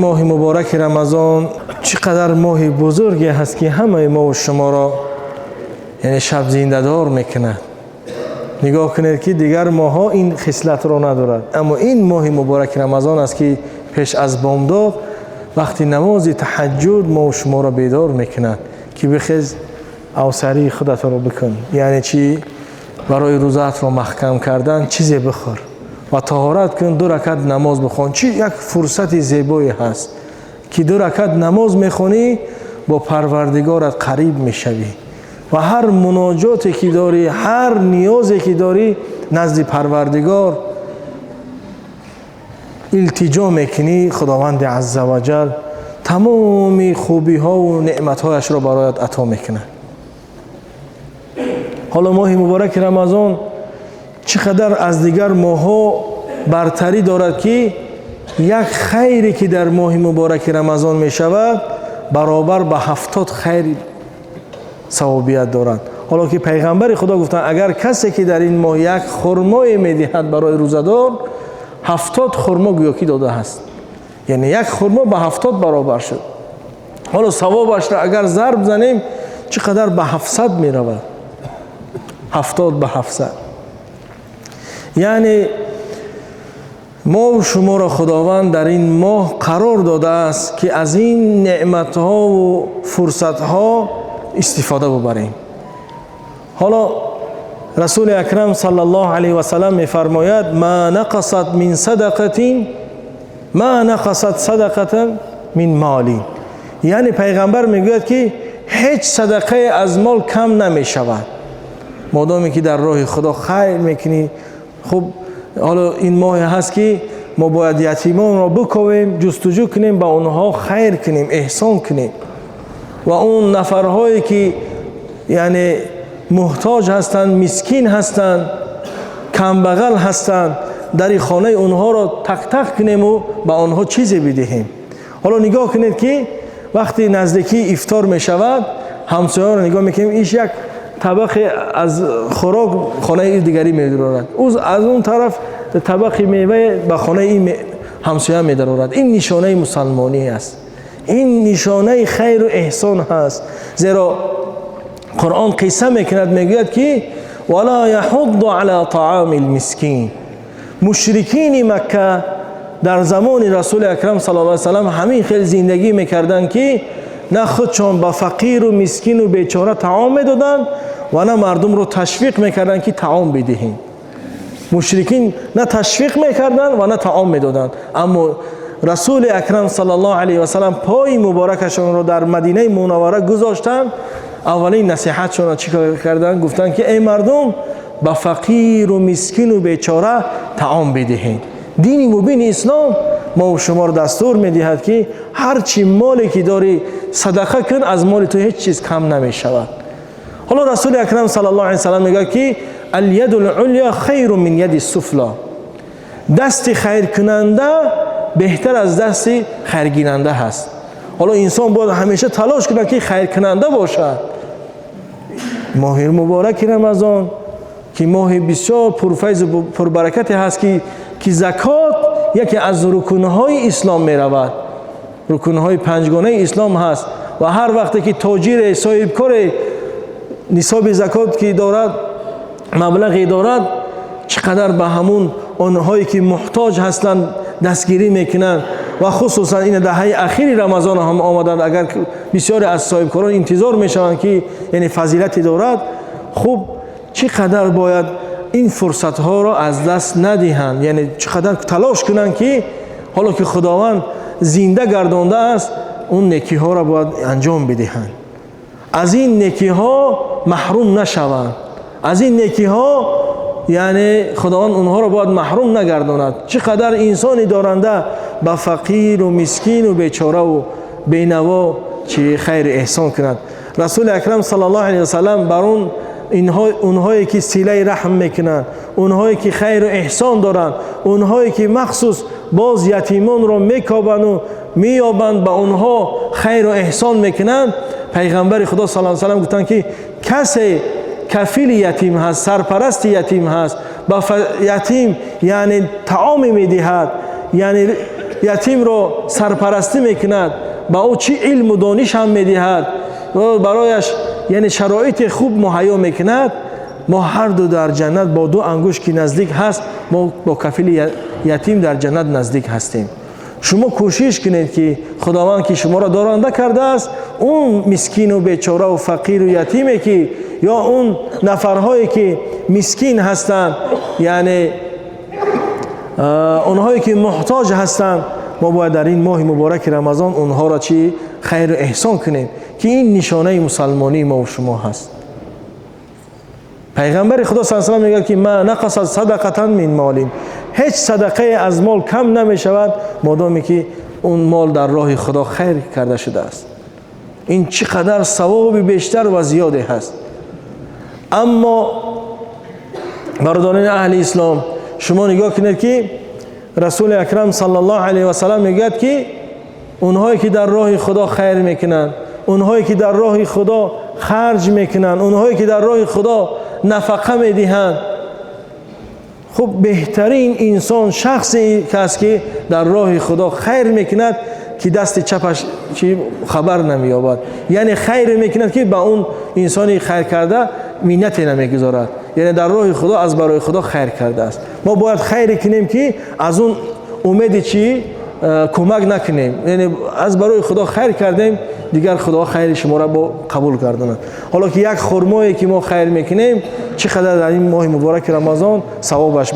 Моҳи мубораки Рамазон чӣ қадар моҳи бузурге ҳаст, ки ҳамаи мо шуморо, яъне, шаб зиндадор мекунад. Нигоҳ кунед, ки дигар моҳҳо ин хислатро надорад, аммо ин моҳи мубораки Рамазон аст, ки пеш аз бомдод, вақти намози таҳаҷҷуд, мо шуморо бедор мекунад, ки бихез, авсарии худатро бикун, яъне чӣ? Барои рӯзаатро маҳкам кардан чизе бихӯр ва таҳорат кун, ду ракат намоз бихон. Чӣ як фурсати зебое ҳаст, ки ду ракат намоз мехонӣ, бо Парвардигорат қариб мешавӣ ва ҳар муноҷоте ки дорӣ, ҳар ниёзе ки дорӣ, назди Парвардигор илтиҷо мекунӣ. Худованди азза ва ҷал тамоми хубиҳову неъматҳояшро бароят ато мекунад. Ҳоло моҳи мубораки Рамазон чӣ қадар аз дигар моҳҳо бартарӣ дорад, ки як хайре ки дар моҳи мубораки Рамазон мешавад, баробар ба 70 хайр савобият дорад. Ҳоло ки пайғамбари Худо гуфтанд: агар касе ки дар ин моҳ як хурмое медиҳад барои рӯзадор, 70 хурмо гӯё ки додааст, яъне як хурмо ба 70 баробар шуд. Ҳоло савобашро агар зарб занем, чӣ қадар ба 700 меравад? 70 ба 700. Яъне мо шуморо Худованд дар ин моҳ қарор додааст, ки аз ин неъматҳову фурсатҳо истифода бубарем. Ҳоло Расули Акрам саллаллоҳу алайҳи васалам мефармояд: ма нақасат мин садақатин, ма нақасат садақатан мин молин. Яъне пайғамбар мегӯяд, ки ҳеҷ садақае аз мол кам намешавад, модоме ки дар роҳи Худо хайр мекунӣ. Хуб, ҳоло ин моҳе ҳаст, ки мо бояд ятимонро биковем, ҷустуҷӯ кунем, ба онҳо хайр кунем, эҳсон кунем ва он нафарҳое ки, яъне, муҳтоҷ ҳастанд, мискин ҳастанд, камбағал ҳастанд, дари хонаи онҳоро тақтақ кунему ба онҳо чизе бидиҳем. Ҳоло нигоҳ кунед, ки вақти наздикии ифтор мешавад, ҳамсояро нигоҳ мекунем, иш як табақе аз хӯрок хонаи дигарӣ медарорад, аз он тараф табақи мева ба хонаи ин ҳамсоя медарорад. Ин нишонаи мусалмонӣ аст, ин нишонаи хайру эҳсон ҳаст, зеро Қуръон қисса мекунад, мегӯяд, ки вала яҳудду ала таами лмискин. Мушрикини Макка дар замони Расули Акрам саллаллоҳу алайҳи васаллам ҳамин хел зиндагӣ мекарданд, ки на худшон ба фақиру мискину бечора таом медоданд ва на мардумро ташвиқ мекарданд, ки таом бидиҳем. Мушрикин на ташвиқ мекарданд ва на таом медоданд. Аммо Расули Акрам саллаллоҳу алайҳи васаллам пои муборакашонро дар Мадинаи Мунаввара гузоштанд, аввалин насиҳатшонро чӣ кор карданд? Гуфтанд, ки эй мардум, ба фақиру мискину бечора таом бидиҳед. Дини мубини ислом мо шуморо дастур медиҳад, ки ҳар чӣ моле ки дорӣ, садақа кун, аз моли ту ҳеҷ чиз кам намешавад. Ҳоло Расули Акрам саллаллоҳу алайҳи васаллам мегӯяд, ки аляду луля хайру мин яди суфла, дасти хайркунанда беҳтар аз дасти хайргиранда ҳаст. Ҳоло инсон бояд ҳамеша талош кунад, ки хайркунанда бошад. Моҳи мубораки Рамазон, ки моҳи бисёр пурфайзу пурбаракате ҳаст, ки закот яке аз рукунҳои ислом меравад, рукунҳои панҷгонаи ислом ҳаст, ва ҳар вақте ки тоҷире, соҳибкоре нисоби закот ки дорад, маблағе дорад, чӣ қадар ба ҳамун онҳое ки муҳтоҷ ҳастанд дастгирӣ мекунанд. Ва хусусан ин даҳаи ахири Рамазон ҳам омаданд, агар бисёре аз соҳибкорон интизор мешаванд, ки, яъне, фазилате дорад. Хуб, чӣ қадар бояд ин фурсатҳоро аз даст надиҳанд, яъне чӣ қадар талош кунанд, ки ҳоло ки Худованд зинда гардондааст, он некиҳоро бояд анҷом бидиҳанд, аз ин некиҳо маҳрум нашаванд. Аз ин некиҳо, яъне, Худованд онҳоро бояд маҳрум нагардонад. Чӣ қадар инсони доранда ба фақиру мискину бечораву бенаво чӣ хайри эҳсон кунад. Расули Акрам саллаллоҳу алайҳи васаллам бар он онҳое ки силаи раҳм мекунанд, онҳое ки хайру эҳсон доранд, онҳое ки махсус боз ятимонро мекобанду меёбанд, ба онҳо хайру эҳсон мекунанд, пайғамбари Худо саллаллоҳу алайҳи васаллам гуфтанд, ки касе кафили ятим ҳаст, сарпарасти ятим ҳаст, ба ятим, яъне, таоме медиҳад, яъне ятимро сарпарастӣ мекунад, ба ӯ чӣ илму дониш ҳам медиҳад ва барояш, яъне, шароити хуб муҳайё мекунад, мо ҳар ду дар ҷаннат бо ду ангушт ки наздик ҳаст, мо бо кафили ятим дар ҷаннат наздик ҳастем. Шумо кӯшиш кунед, ки Худованд, ки шуморо доранда кардааст, он мискину бечораву фақиру ятиме ки ё он нафарҳое ки мискин ҳастанд, яъне онҳое ки муҳтоҷ ҳастанд, мо бояд дар ин моҳи мубораки Рамазон онҳоро чӣ хайру эҳсон кунем, ки ин нишонаи мусалмонии мо шумо ҳаст. Пайғамбари Худо с салам мегӯяд, ки ما نقصت صدقة من مال, ҳеҷ садақае аз мол кам намешавад, модоме ки он мол дар роҳи Худо хайр карда шудааст. Ин чӣ қадар савоби бештар ва зиёде ҳаст. Аммо, бародарони аҳли ислом, шумо нигоҳ кунед, ки Расули Акрам саллаллоҳу алайҳи васалам мегӯяд, ки онҳое ки дар роҳи Худо хайр мекунанд, онҳое ки дар роҳи Худо харҷ мекунанд, онҳое ки дар роҳи Худо нафақа медиҳанд, хуб, беҳтарин инсон шахсе аст, ки дар роҳи Худо хайр мекунад, ки дасти чапаш чи хабар намеёбад, яъне хайре мекунад, ки ба он инсони хайр карда миннате намегузорад, яъне дар роҳи Худо, аз барои Худо хайр кардааст. Мо бояд хайре кунем, ки аз он умеди чӣ кӯмак накунем, яъне аз барои Худо хайр кардем, дигар Худо хайри шуморо бо қабул гардонад. Ҳоло ки як хурмое ки мо хайр мекунем, чӣ қадар дар ин моҳи мубораки Рамазон савобаш.